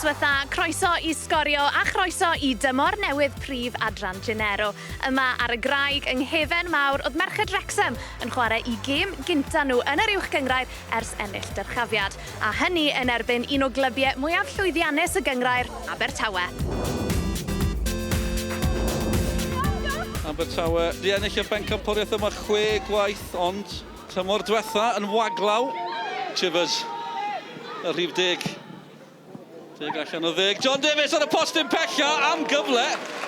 Noswaith dda, croeso i Sgorio a chroeso i dymor newydd prif adran Genero. Yma ar y graig yng Nghefen Mawr oedd Merched Wrecsam yn chwarae i gêm gynta nhw yn yr Uwch Gynghrair ers ennill dyrchafiad. A hynny yn erbyn un o glybiau mwyaf llwyddiannus y gynghrair, Abertawe. Abertawe 'di ennill y bencampwriaeth yma chwe gwaith ond tymor diwetha yn waglaw. Chivers, y rhif deg. Deg allan o ddeg. John Davies ar y postyn pella am gyfle.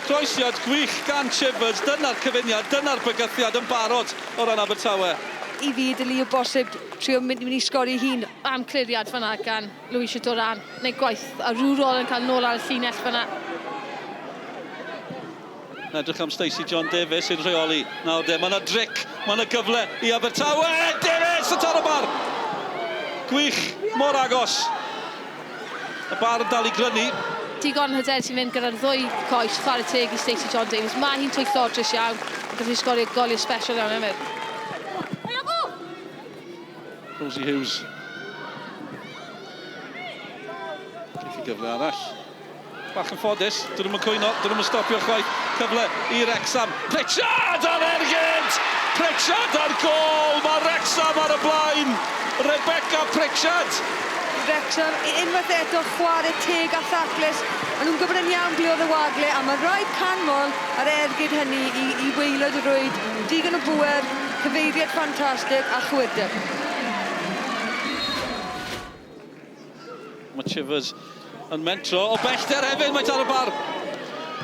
Croesiad gwych gan Chivers. Dyna'r cyfuniad, dyna'r bygythiad yn barod o ran Abertawe. I fi, dyli o bosib trio mynd i sgorio hun. Am cliriad fan'na gan Louisa Doran. Neud gwaith arwrol yn cael nôl ar y llinell fan'na. Yn edrych am Stacey John Davies sy'n rheoli nawr de. Mae yna dric, mae yna gyfle i Abertawe. Davies y taro bar! Gwych, mor agos. Y bar yn dal i grynu. Digon hyderus i fynd gyda'r ddwy coes, chwarae teg i Stacey John Davies. Mae hi'n twyllodrus iawn, a gallu sgorio goliau special iawn hefyd. Rosie Hughes. Geith hi gyfle arall. Bach yn ffodus, dyn nhw'm yn cwyno, dyn nhw'm yn stopio chwaith. Cyfle i Wrecsam. Pritchard ar ergyd! Pritchard ar gôl! Mae Wrecsam ar y blaen! Rebecca Pritchard! Wrecsam unwaith eto chwarae teg a thaclus. Maen nhw'n gwybod yn iawn ble oedd y wagle a mae rhaid canmol yr ergyd hynny i, i waelod y rwyd. Digon o bŵer, cyfeiriad ffantastig a chywirdeb. Mae Chivers yn mentro o bellter hefyd, mae taro bar.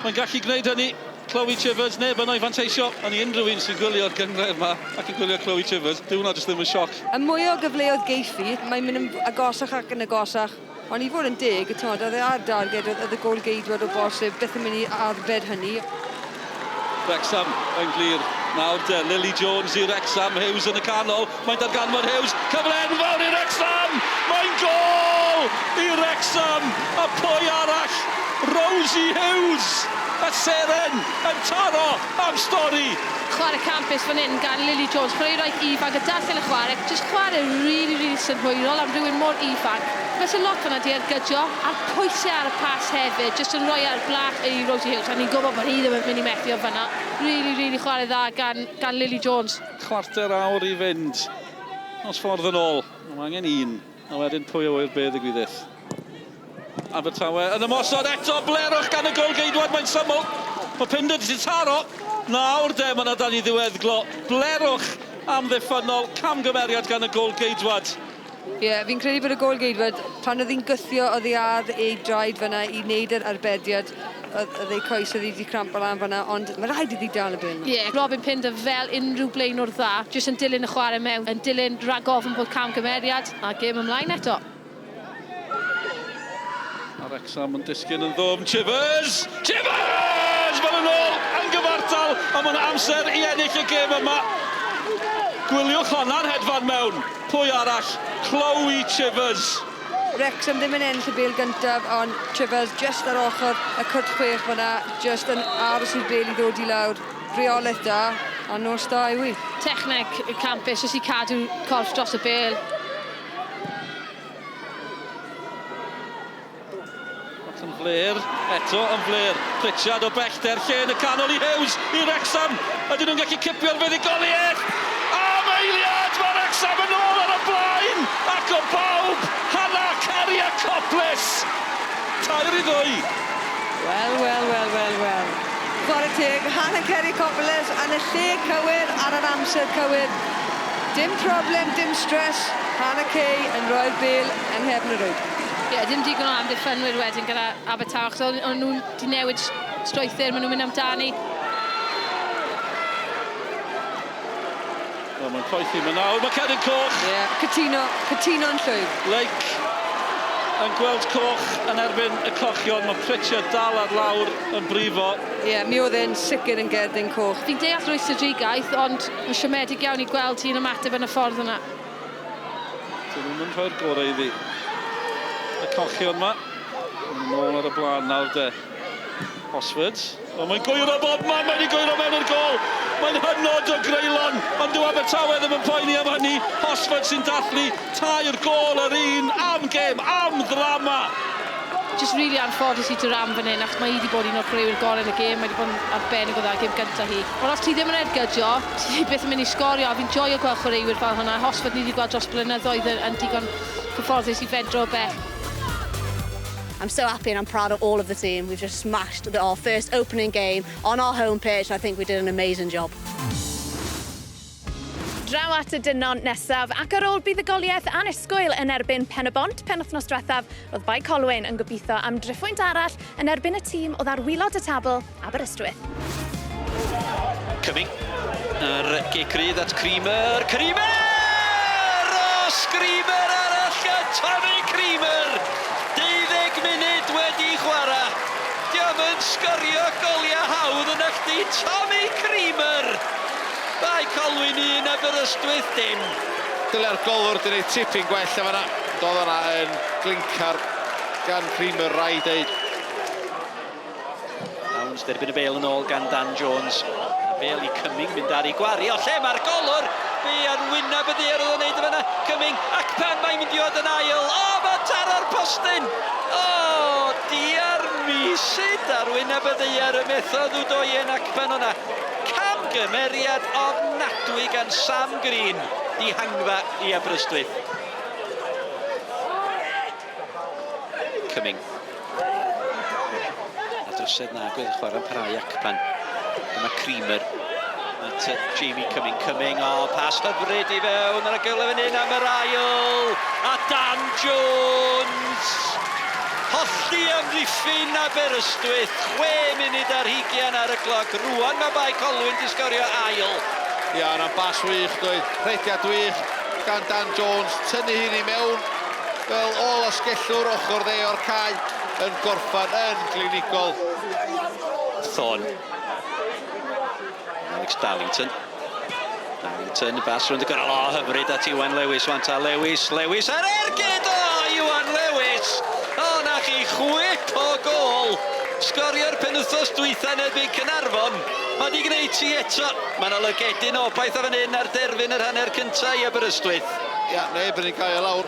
Mae'n gallu gwneud hynny. Chloe Chivers, neb yno i fanteisio. Ond i unrhyw un sy'n gwylio'r gynghrair yma ac yn gwylio Chloe Chivers, dyw hwnna jyst ddim yn sioc. Y mwy o gyfleoedd geiff hi, mae'n mynd yn agosach ac yn agosach. Ond i fod yn deg, t'mod, oedd e ar darged, oedd y gôl-geidwad o bosib byth yn mynd i arbed hynny. Wrecsam yn glir nawr de. Lily Jones i Wrecsam, Hughes yn y canol, mae'n darganfod Hughes, cyfle enfawr i Wrecsam! Mae'n gôl i Wrecsam! A pwy arall? Rosie Hughes! Y seren yn taro am stori! Chwarae campus fan hyn gan Lily Jones, chwaraewraig ifanc a darllen y chwarae, jyst chwarae rili rili synhwyrol am rywun mor ifanc. Fysa lot fan'na 'di ergydio, a'r pwyse ar y pas hefyd, jyst yn rhoi ar blât i Rosie Hughes, a ni'n gwybod bod hi ddim yn mynd i methu o fan'na. Rili, rili chwarae dda gan, gan Lily Jones. Chwarter awr i fynd. Nos ffordd yn ôl. Mae angen un. A wedyn pwy a ŵyr be ddigwyddith. Abertawe yn ymosod eto. Blerwch gan y gôl-geidwad. Mae'n syml. Mae Pinder wedi taro. Nawr de, mae yna dan i ddiweddglo. Blerwch amddiffynnol. Camgymeriad gan y gôl-geidwad. Ie, fi'n credu bod y gôl-geidwad, pan oedd hi'n gwthio oddi ar ei draed fan'na i wneud yr arbediad, oedd, oedd ei coes oedd hi wedi crampo lan fan'na, ond mae rhaid iddi dal y bêl 'na. Ie, Robin Pinder fel unrhyw blaenwr dda, jyst yn dilyn y chwarae mewn, yn dilyn rhag ofn bod camgymeriad, a gêm ymlaen eto. A Wrecsam yn disgyn yn ddwfn. Chivers! Chivers! Maen nhw'n ôl yn gyfartal a mae yna amser i ennill y gêm yma. Gwyliwch honna'n hedfan mewn. Pwy arall? Chloe Chivers. Wrecsam ddim yn ennill y bêl gyntaf ond Chivers jyst ar ochr y cwrt chwech fan'na jyst yn aros i'r bêl i ddod i lawr. Rheolaeth da a nos da yw hi. Techneg campus jyst i cadw corff dros y bêl. Ac yn fler, eto yn fler. Pritchard o bellter, lle yn y canol i Hughes, i Wrecsam. Ydyn nhw'n gallu cipio'r fuddugoliaeth? Am eiliad, mae Wrecsam yn ôl ar y blaen! Ac o bawb, Hannah Carrier-Coplis! 3-2. Wel, wel, wel, wel, wel. Chwarae teg, Hannah Carrier-Coplis yn y lle cywir ar yr amser cywir. Dim problem, dim stress, Hannah Kay yn rhoi'r bêl yng nghefn y rwyd. Ie, dim digon o amddiffynwyr wedyn gyda Abertawe, achos o'n o'n nhw'n 'di newid strwythur, maen nhw'n mynd amdani. Wel, mae'n poethi yma nawr, mae cerdyn coch! Ie, cytuno, cytuno'n llwyr. Lake yn gweld coch yn erbyn y cochion, mae Pritchard dal ar lawr yn brifo. Ie, mi oedd e'n sicr yn gerdyn coch. Fi'n deall rwystredigaeth, ond mae'n siomedig iawn i gweld hi'n ymateb yn y ffordd yna. Dyn nhw'm yn rhoi'r gorau iddi. Y cochion 'ma. Maen nhw nôl ar y blaen nawr de. Hosford. O, mae'n gwyro bob man, mae wedi gwyro mewn i'r gol. Mae'n hynod o greulon, ond dyw Abertawe ddim yn poeni am hynny. Hosford sy'n dathlu tair gôl yr un am gêm, am ddrama. Just really anffodus i Duran fan hyn, achos mae hi wedi bod un o'r chwaraewyr gorau yn y gêm, mae wedi bod yn arbennig o dda gêm gyntaf hi. Ond os ti ddim yn ergydio, ti byth yn mynd i sgorio, a fi'n joio gweld chwaraewyr fel hwnna. Hosford ni wedi gweld dros blynyddoedd yn, yn digon cyfforddus i fentro o bell. I'm so happy and I'm proud of all of the team. We've just smashed our first opening game on our home pitch and I think we did an amazing job. Draw at y dynon nesaf ac ar ôl buddugoliaeth annisgwyl yn erbyn Pen-y-bont penwythnos diwethaf, roedd Bae Colwyn yn gobeithio am driphwynt arall yn erbyn y tîm oedd ar waelod y tabl, Aberystwyth. Cumming. Yr gic rydd at Creamer. Creamer! O, screamer arall gan Tommy Creamer! 12 munud wedi chwarae. Diolch yn sgorio goliau hawdd yn chdi Tommy Creamer! Bae Colwyn 1, Aberystwyth dim. Dyle'r golwr di wneud tipyn gwell efo yna. Doedd yna yn glincar gan Creamer rai deud. Downs derbyn y bêl yn ôl gan Dan Jones. Y bêl i Cumming mynd ar ei gwario. Lle mae'r golwr? Be ar wyneb y ddaear oedd o'n neud yma. Cumming ac pan mae'n mynd i fod yn ail. O, mae'n taro'r postyn! O, diar mi sut ar wyneb y ddaear y methodd Udoyen Akpan o'na. Camgymeriad ofnadwy gan Sam Green. Dihangfa i Aberystwyth. Cumming. A drysedd na gwedd chwarae'n parhau Akpan. Dyma Creamer. At Jamie Cumming. Cumming, o, pas hyfryd i fewn ar y gyfle fan hyn am yr ail. A Dan Jones! Hollti amddiffyn Aberystwyth. 6 munud ar hugian ar y cloc. Rwan mae Bae Colwyn di sgorio ail. Ia, yna'n bas wych, doedd. Rhediad wych gan Dan Jones. Tynnu hyn i mewn fel ôl asgellwr ochr dde o'r cae yn gorffan yn glinigol. Thorne. Alex Darlington. Darlington, y bas rownd y gornel. O, hyfryd at Iwan Lewis. Wan ta Lewis. Lewis ar ergyd! O, Iwan Lewis! O, na chi chwip o gol! Sgorio'r penwythnos dwytha yn erbyn Caernarfon. Mae di gwneud ti eto. Mae yna lygedyn o obaith o fan hyn ar derfyn yr hanner cyntaf i Aberystwyth. Ia, neb yn ei gael lawr.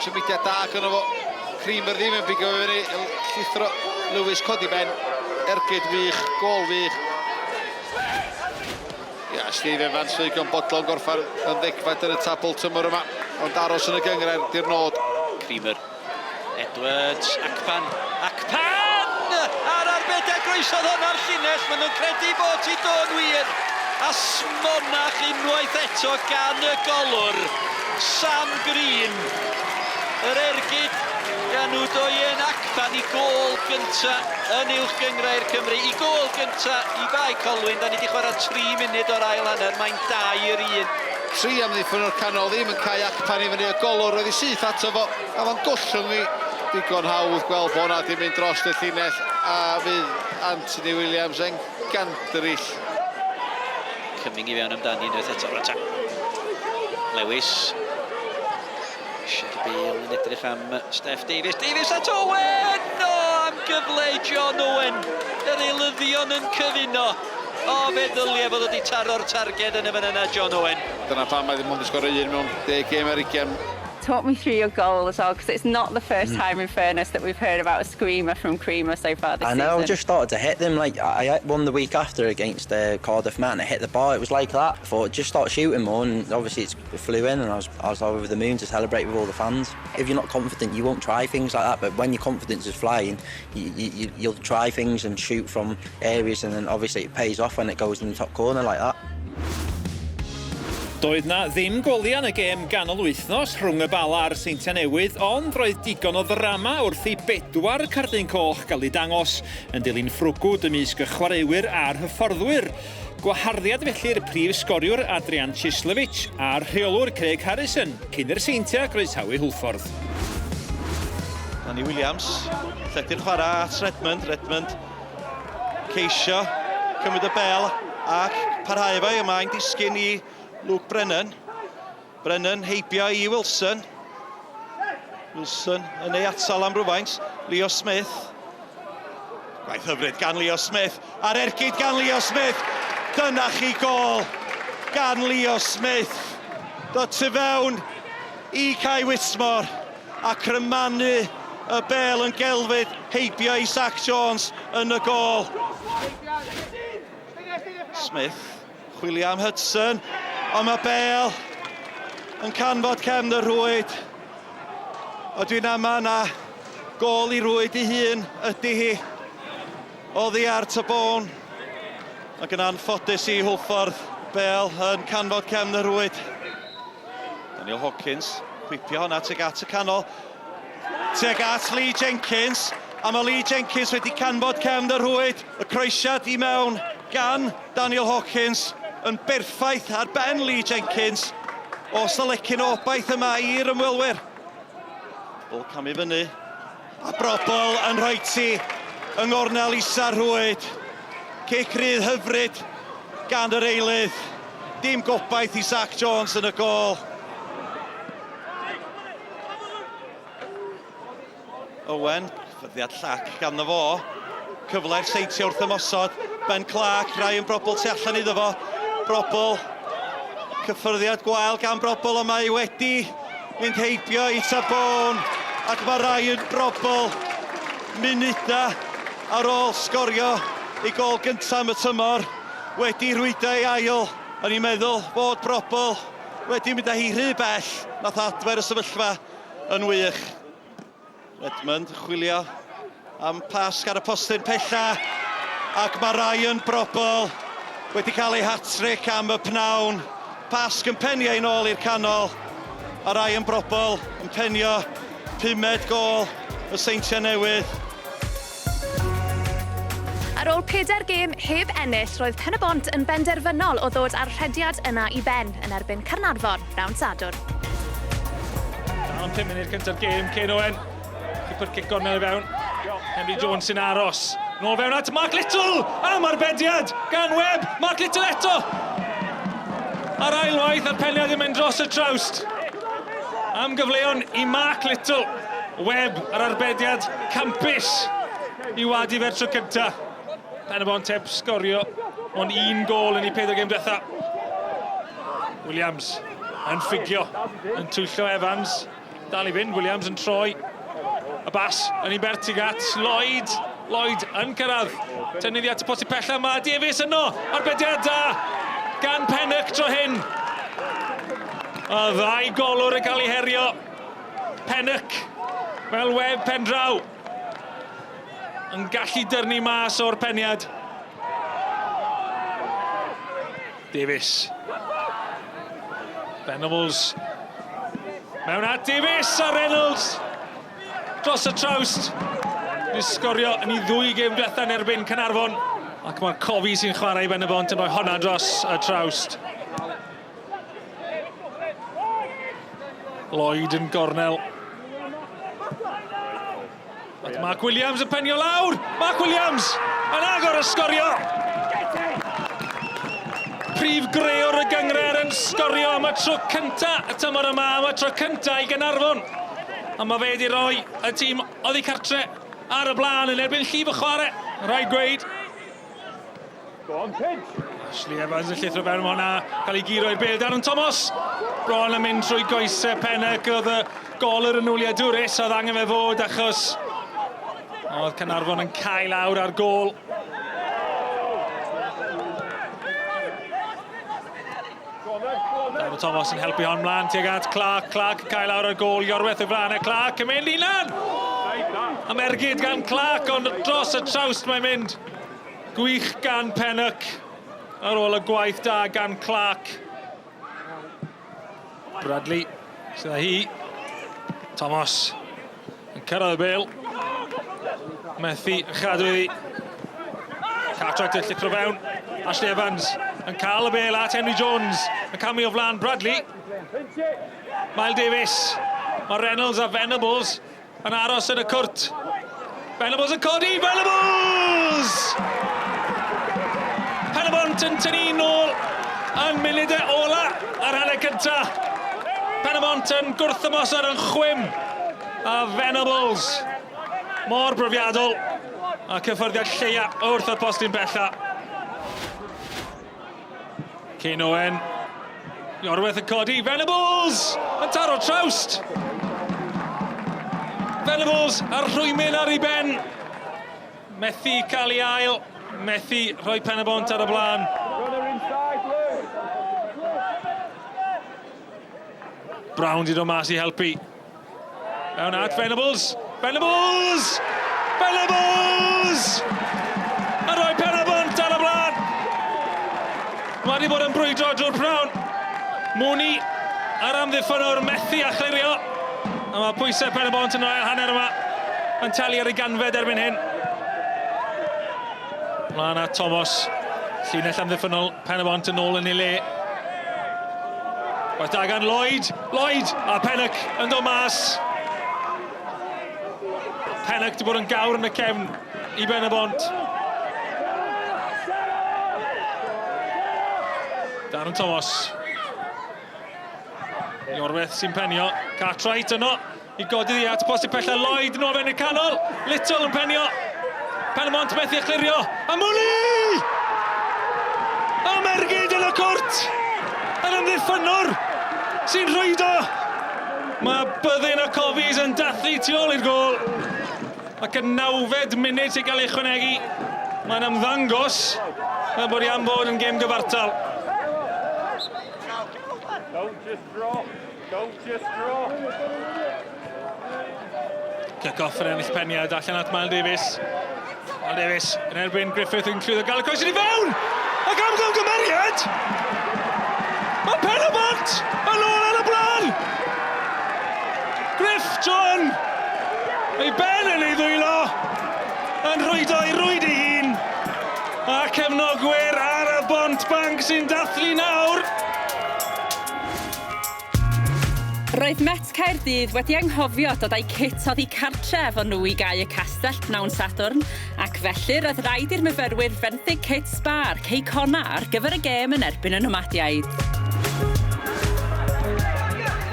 Symudiad da gyda fo. Creamer ddim yn bigo fe fyny. Llithro Lewis codi ben. Ergyd wych, gol wych. Ia, Steve Evans ddigon bodlon gorffan yn ddegfed yn y tabl tymor yma. Ond aros yn y gynghrair, di'r nod. Creamer. Edwards, Akpan, Akpan! A'r arbediad groesodd hwnna'r llinell, maen nhw'n credu bod hi do'n wir. A smonach unwaith eto gan y golwr, Sam Green. Yr ergyd gan Udoyen Akpan i gôl gynta yn uwch gynghrair Cymru. I gôl gynta i Bae Colwyn. Da ni wedi chwarae 3 munud o'r ail hanner. Mae'n 2-1. Tri amddiffyn o'r canol ddim yn cael Akpan i fyny y golwr oedd i syth ato fo a fo'n gollwng i digon hawdd gweld bod hwnna di mynd dros y llinell a fydd Anthony Williams yn gandryll. Cumming i fewn amdani unwaith eto. Rata. Lewis. Eisiau'r bêl yn edrych am Steff Davies. Davies at Owen! O, am gyfle i John Owen. Yr eilyddion yn cyfuno. O, fe ddylia fod wedi taro'r targed yn y fan yna, John Owen. Dyna pam mae ddim ond yn sgorio un mewn 10 gêm ar 20. Talk me through your goal as well, because it's not the first time, in fairness, that we've heard about a screamer from Creamer so far this I know, I season. just started to hit them. Like, I hit one the week after against Cardiff Met and I hit the bar. It was like that. I thought, just start shooting more, and obviously it flew in, and I was over the moon to celebrate with all the fans. If you're not confident, you won't try things like that. But when your confidence is flying, you'll try things and shoot from areas, and then obviously it pays off when it goes in the top corner like that. Doedd na ddim goliau yn y gêm ganol wythnos rhwng y Bala a'r Seintiau Newydd, ond roedd digon o ddrama wrth i bedwar cardyn coch gael ei dangos yn dilyn ffrwgwd ymysg y chwaraewyr a'r hyfforddwyr. Gwaharddiad felly'r prif sgoriwr Adrian Cieslewicz a'r rheolwr Craig Harrison cyn i'r Seintiau groesawu Hwlffordd. Danny Williams, lledu'r chwarae at Redmond. Redmond ceisio cymryd y bel ac parhau efo, mae'n disgyn i Luke Brennan. Brennan heibio i Wilson. Wilson yn ei atal am rhywfaint. Leo Smith. Gwaith hyfryd gan Leo Smith. A'r ergyd gan Leo Smith. Dyna chi gol gan Leo Smith. Dod tu fewn i Kai Whitmore a crymanu Y bel yn gelfydd heibio i Zach Jones yn y gôl. Smith, chwilio am Hudson, ond mae Bale yn canfod cefn y rhwyd. O dwi'n ama na gôl i rwyd ei hun ydy hi. Oddi ar Tabone. Ac yn anffodus i Hwlffordd, Bale yn canfod cefn y rhwyd. Daniel Hawkins, chwipio hwnna tuag at y canol. Tuag at Lee Jenkins, a mae Lee Jenkins wedi canfod cefn y rhwyd. Y croesiad i mewn gan Daniel Hawkins yn berffaith ar ben Lee Jenkins. Oes 'na lecyn o obaith yma i'r ymwelwyr. Bol camu fyny. A Brobol yn rhoi ti yng ngornel isa'r rhwyd. Cic rydd hyfryd gan yr eilydd. Dim gobaith i Zach Jones yn y gôl. Owen, ffyddiad llac ganddo fo. Cyfle i'r Seintiau wrth ymosod. Ben Clark, Ryan Brobol tu allan iddo fo. Brobol, cyffyrddiad gwael gan Brobol, ond mae wedi mynd heibio i Tabone. Ac mae Ryan Brobol munudau ar ôl sgorio ei gôl gyntaf am y tymor wedi rhwydo ei ail. O'n i'n meddwl bod Brobol wedi mynd â hi rhy bell, nath adfer y sefyllfa yn wych. Redmond chwilio am pasg ar y postyn pella ac mae Ryan Brobol wedi cael ei hat-trick am y pnawn. Pasg yn penio i'n ôl i'r canol a Ryan Brobol yn penio pumed gôl y Seintiau Newydd. Ar ôl pedair gêm heb ennill, roedd Pen-y-bont yn benderfynol o ddod â'r rhediad yna i ben yn erbyn Caernarfon bnawn Sadwrn. Dal am 5 munud cynta'r gêm, Kane Owen. Cipio'r cic gornel i fewn. Henry Jones sy'n aros. Nôl fewn at Mark Little! Am arbediad gan Webb! Mark Little eto! Ar ailwaith a'r peniad yn mynd dros y trawst. Am gyfleon i Mark Little. Webb ar arbediad campus i wadu fe'r tro cynta. Pen-y-bont heb sgorio ond un gôl yn ei pedair gêm diwetha. Williams yn ffugio, yn twyllo Evans. Dal i fynd, Williams yn troi. Y bas yn un bert at Lloyd. Lloyd yn cyrraedd. Tynnu ddi at y posti pella yma. Davies yno. Arbediad da gan Pennock tro hyn. Y ddau golwr yn cael ei herio. Pennock fel web pendraw yn gallu dyrnu mas o'r peniad. Davies. Venables. Mewn at Davies a Reynolds dros y trawst. Wedi sgorio yn ei ddwy gêm diwetha yn erbyn Caernarfon. Ac mae'r Cofi sy'n chwarae i Ben-y-bont yn rhoi honna dros y trawst. Lloyd yn gornel. Ac Mark Williams yn penio lawr! Mark Williams yn agor y sgorio! Prif greor y gyngred yn sgorio am y tro cynta y tymor yma, am y tro cynta i Gaernarfon. A mae fe wedi rhoi y tîm oddi cartre ar y blaen yn erbyn llif y chwarae, rhaid gweud. Go on, Pidge! Ashley Evans yn llithro fewn, mae hwnna cael ei guro i'r bêl. Darren Thomas bron yn mynd trwy goesau Pennock. Oedd y gol yr yn wyliadwrus, oedd angen fe fod achos oedd Caernarfon yn cael awr ar gôl. Darren Thomas yn helpu hon mlaen tuag at Clark. Clark yn cael awr ar gôl. Iorwerth o flaen e. Clark yn mynd unan! Am ergyd gan Clark, ond dros y trawst mae'n mynd. Gwych gan Pennock ar ôl y gwaith da gan Clark. Bradley sydd â hi. Thomas yn cyrraedd y bêl. Methu chadw iddi. Cartwright yn llithro fewn. Ashley Evans yn cael y bêl at Henry Jones. Yn camu o flaen Bradley. Miles Davies. Mae Reynolds a Venables Yn aros yn y cwrt. Venables yn codi, Venables! Pen-y-bont yn tynnu nôl yn munudau ola yr hanner cynta. Pen-y-bont yn gwrthymosod yn chwim. A Venables mor brofiadol a cyffyrddiad lleia wrth y postyn bella. Kane Owen. Iorwerth yn codi. Venables! Yn taro trawst! Venables a'r rhwymyn ar ei ben. Methu cael ei ail, methu rhoi Pen-y-bont ar y blaen. Brown di dod mas i helpu. Mewn at Venables. Venables! Venables! A rhoi Pen-y-bont ar y blaen. Mae wedi bod yn brwydro drwy'r pnawn. Mooney a'r amddiffynwr methu a chlirio. A mae pwysau Pen-y-bont yn yr ail hanner yma yn talu ar ei ganfed erbyn hyn. Mlaen at Thomas. Llinell amddiffynnol Pen-y-bont yn ôl yn ei le. Gwaith da gan Lloyd. Lloyd! A Pennock yn dod mas. Pennock wedi bod yn gawr yn y cefn i Ben-y-bont. Darren Thomas. Iorwerth sy'n penio. Cartwright yno i godi ddi at post i pella Lloyd nôl fewn i'r canol. Little yn penio. Pen-y-bont methu a chlirio. A Mooney! A Mergyd yn y cwrt! Yr amddiffynnwr sy'n rhwydo! Mae byddin y Cofis yn dathlu tu ôl i'r gôl. Ac y nawfed munud sy'n cael ei chwanegu, mae'n ymddangos fel bod hi am fod yn gêm gyfartal. Don't just drop. Don't just drop. Kick-off yn ennill peniad allan at Mael Davies. Mael Davies yn erbyn Griffith yn llwyddo gael y croes i fewn! Ac am gymeriad! Mae Pen-y-bont yn ôl ar y blaen! Griff John! Ei ben yn ei ddwylo! Yn rhwydo i rwyd ei hun! A cefnogwyr ar y bont banc sy'n dathlu nawr! Roedd Met Caerdydd wedi anghofio dod â'u cit oddi cartre efo nhw i gau y castell pnawn Sadwrn, ac felly roedd rhaid i'r myfyrwyr fenthyg cit sbâr Cei Connah ar gyfer y gêm yn erbyn y Nomadiaid.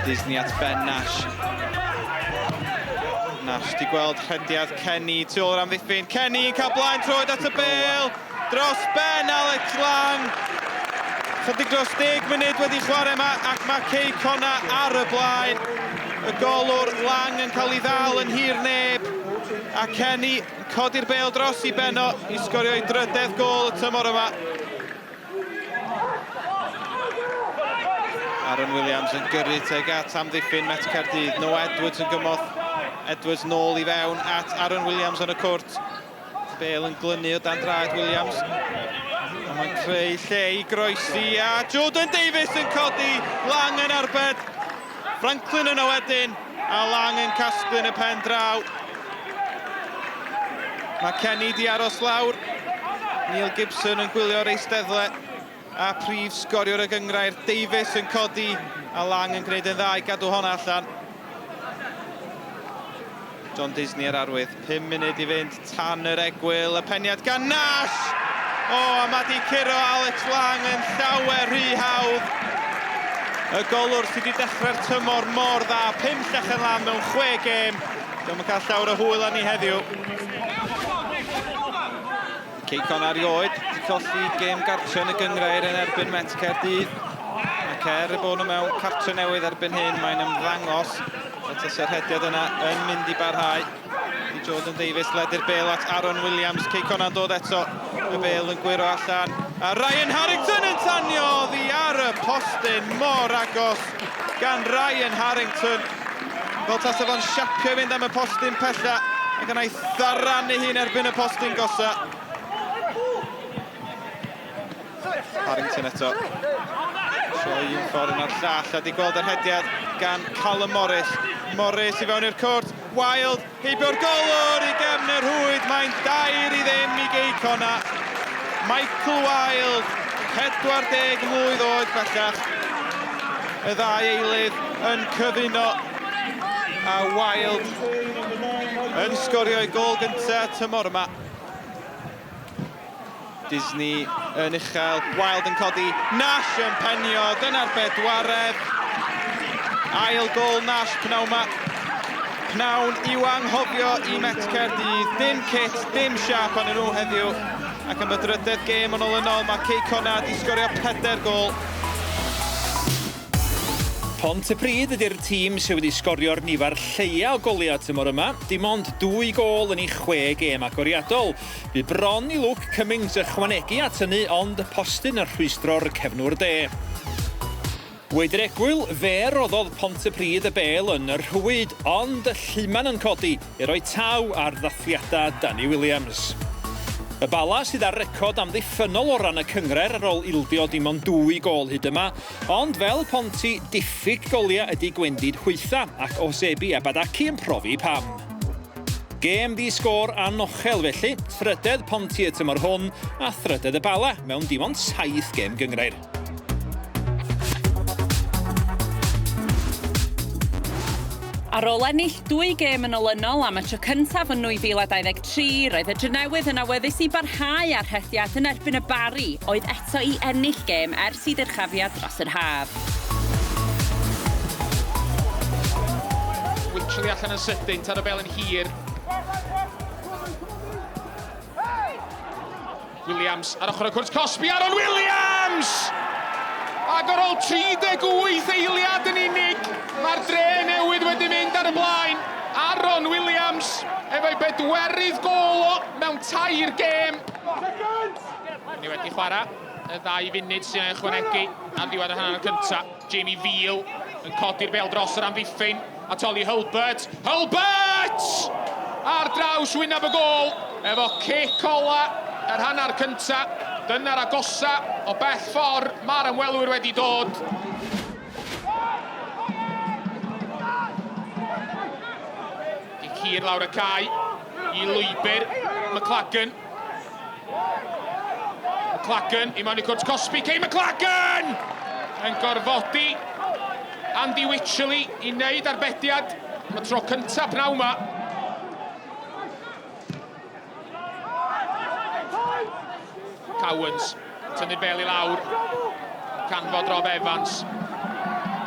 Disney at Ben Nash. Nash di gweld rhediad Kenny tu ôl yr amddiffyn. Kenny yn cael blaen troed at y bêl. Dros ben Alex Lang. Chydig dros 10 munud wedi chwarae yma ac mae Cei Connah ar y blaen. Y golwr Lang yn cael ei ddal yn hir neb. A Kenny yn codi'r bêl dros i Benno i sgorio ei drydedd gôl y tymor yma. Aaron Williams yn gyrru tuag at amddiffyn Met Caerdydd. Noah Edwards yn gymorth. Edwards nôl i fewn at Aaron Williams yn y cwrt. Bale yn glynu o dan draed Williams. A mae'n creu lle i groesi a Jordan Davies yn codi. Lang yn arbed. Franklin yno wedyn a Lang yn casglu yn y pen draw. Mae Kenny di aros lawr. Neil Gibson yn gwylio'r eisteddle a prif sgoriwr y gynghrair Davies yn codi a Lang yn gwneud yn dda i gadw honna allan. John Disney ar arwydd, 5 munud i fynd tan yr egwyl, y peniad gan Nash! O, a mae di curo Alex Lang yn llawer rhy hawdd. Y golwr sydd wedi dechrau'r tymor mor dda, 5 llechen lan mewn 6 gêm. Dio'm yn cael llawer o hwyl arni heddiw. Cei Connah erioed 'di colli gêm gartre yn y gynghrair yn erbyn Met Caerdydd. Ac er y bod nhw mewn cartre newydd erbyn hyn, mae'n ymddangos fel tase'r rhediad yna yn mynd i barhau. I Jordan Davies ledu'r bêl at Aaron Williams. Cei Connah'n dod eto. Y bêl yn gwyro allan. A Ryan Harrington yn tanio oddi ar y postyn mor agos gan Ryan Harrington. Fel tasa fo'n siapio i fynd am y postyn pella ac yna ei tharan ei hun erbyn y postyn gosa. Harrington eto. Troi un ffordd yna'r llall a di gweld yr hediad gan Callum Morris. Morris i fewn i'r cwrt. Wild heibio'r golwr i gefn y rhwyd. Mae'n 2-0 i Gei Connah. Michael Wild, 40 mlwydd oed bellach. Y ddau eilydd yn cyfuno a Wild yn sgorio ei gôl gyntaf tymor yma. Disney yn uchel, Wild yn codi, Nash yn penio, dyna'r bedwaredd. Ail gôl Nash pnawn ma. Pnawn i'w anghofio i Met Caerdydd. Dim kit, dim siap arnyn nhw heddiw. Ac am y drydedd gêm yn olynol, mae Cei Connah 'di sgorio pedair gôl. Pontypridd ydy'r tîm sydd wedi sgorio'r nifer lleia o goliau tymor yma, dim ond dwy gôl yn ei chwe gêm agoriadol. Bu bron i Luke Cummings ychwanegu at hynny ond postyn yn rhwystro'r cefnwr de. Wedi'r egwyl, fe roddodd Pontypridd y bêl yn y rhwyd, ond y lluman yn codi i roi taw ar ddathliadau Danny Williams. Y Bala sydd â'r record amddiffynnol o ran y cynghrair ar ôl ildio dim ond dwy gôl hyd yma, ond fel Ponty, diffyg goliau ydy gwendid hwytha, ac Osebi a Badaki yn profi pam. Gêm ddi-sgôr anochel felly, trydedd Ponty y tymor hwn a thrydedd y Bala mewn dim ond saith gêm gynghrair. Ar ôl ennill dwy gêm yn olynol am y tro cyntaf yn 2023, roedd y Drenewydd yn awyddus i barhau â'r rhediad yn erbyn y Barri, oedd eto i ennill gêm ers i ddyrchafiad dros yr haf. Wycherley allan yn sydyn, tar y bel yn hir. Williams ar ochr y cwrt cosbi, Aaron Williams! Ac ar ôl 38 eiliad yn unig, mae'r dre newydd wedi mynd ar y blaen. Aaron Williams efo'i bedwerydd gôl o mewn tair gêm. Ni wedi chwarae y ddau funud sy'n ychwanegu ar ddiwedd y hanner cyntaf. Jamie Veal yn codi'r bêl dros yr amddiffyn at Ollie Hulbert. Hulbert! Ar draws wyneb y gôl efo cic ola yr hanner cynta. Dyna'r agosa o bell ffordd mae'r ymwelwyr wedi dod. Gic hir lawr y cae i lwybr McLagan. McLagan i mewn i cwrt cosbi. Kay McLagan! Yn gorfodi Andy Wycherley i wneud arbediad am y tro cyntaf pnawn yma. Cowans tynnu'r bel i lawr. Canfod Rob Evans.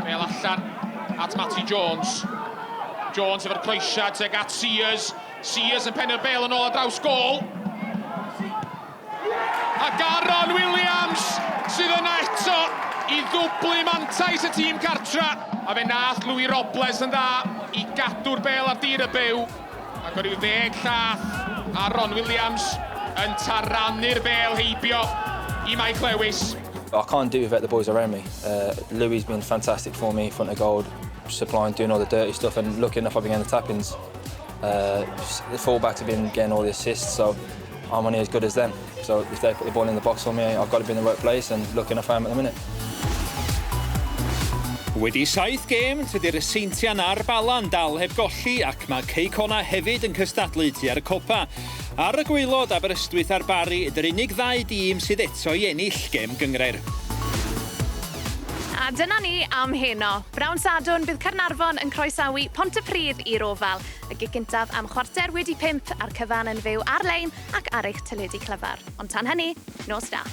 Bel allan at Matty Jones. Jones efo'r croesiad tuag at Sears. Sears yn pennu'r bel yn ôl ar draws gôl. Ac Aaron Williams sydd yna eto i ddwblu mantais y tîm cartra. A fe nath Louis Robles yn dda i gadw'r bel ar dir y byw. Ac o ryw ddeg llath, Aaron Williams yn taranu'r bel heibio i Mike Lewis. I can't do it without the boys around me. Louis has been fantastic for me in front of goal, supplying, doing all the dirty stuff and lucky enough I've been getting the tap-ins. The fullbacks have been getting all the assists, so I'm only as good as them. So if they put the ball in the box for me, I've got to be in the right place, and lucky enough I am at the minute. Wedi saith gêm, tydi'r Seintiau na'r Bala'n dal heb golli ac mae Cei Connah hefyd yn cystadlu tua'r copa. Ar y gwaelod, Aberystwyth a'r Barri ydy'r unig ddau dîm sydd eto i ennill gêm gynghrair. A dyna ni am heno. Bnawn Sadwrn bydd Caernarfon yn croesawu Pontypridd i'r Ofal. Y gic gyntaf am 5:15 a'r cyfan yn fyw ar-lein ac ar eich teledu clyfar. Ond tan hynny, nos da.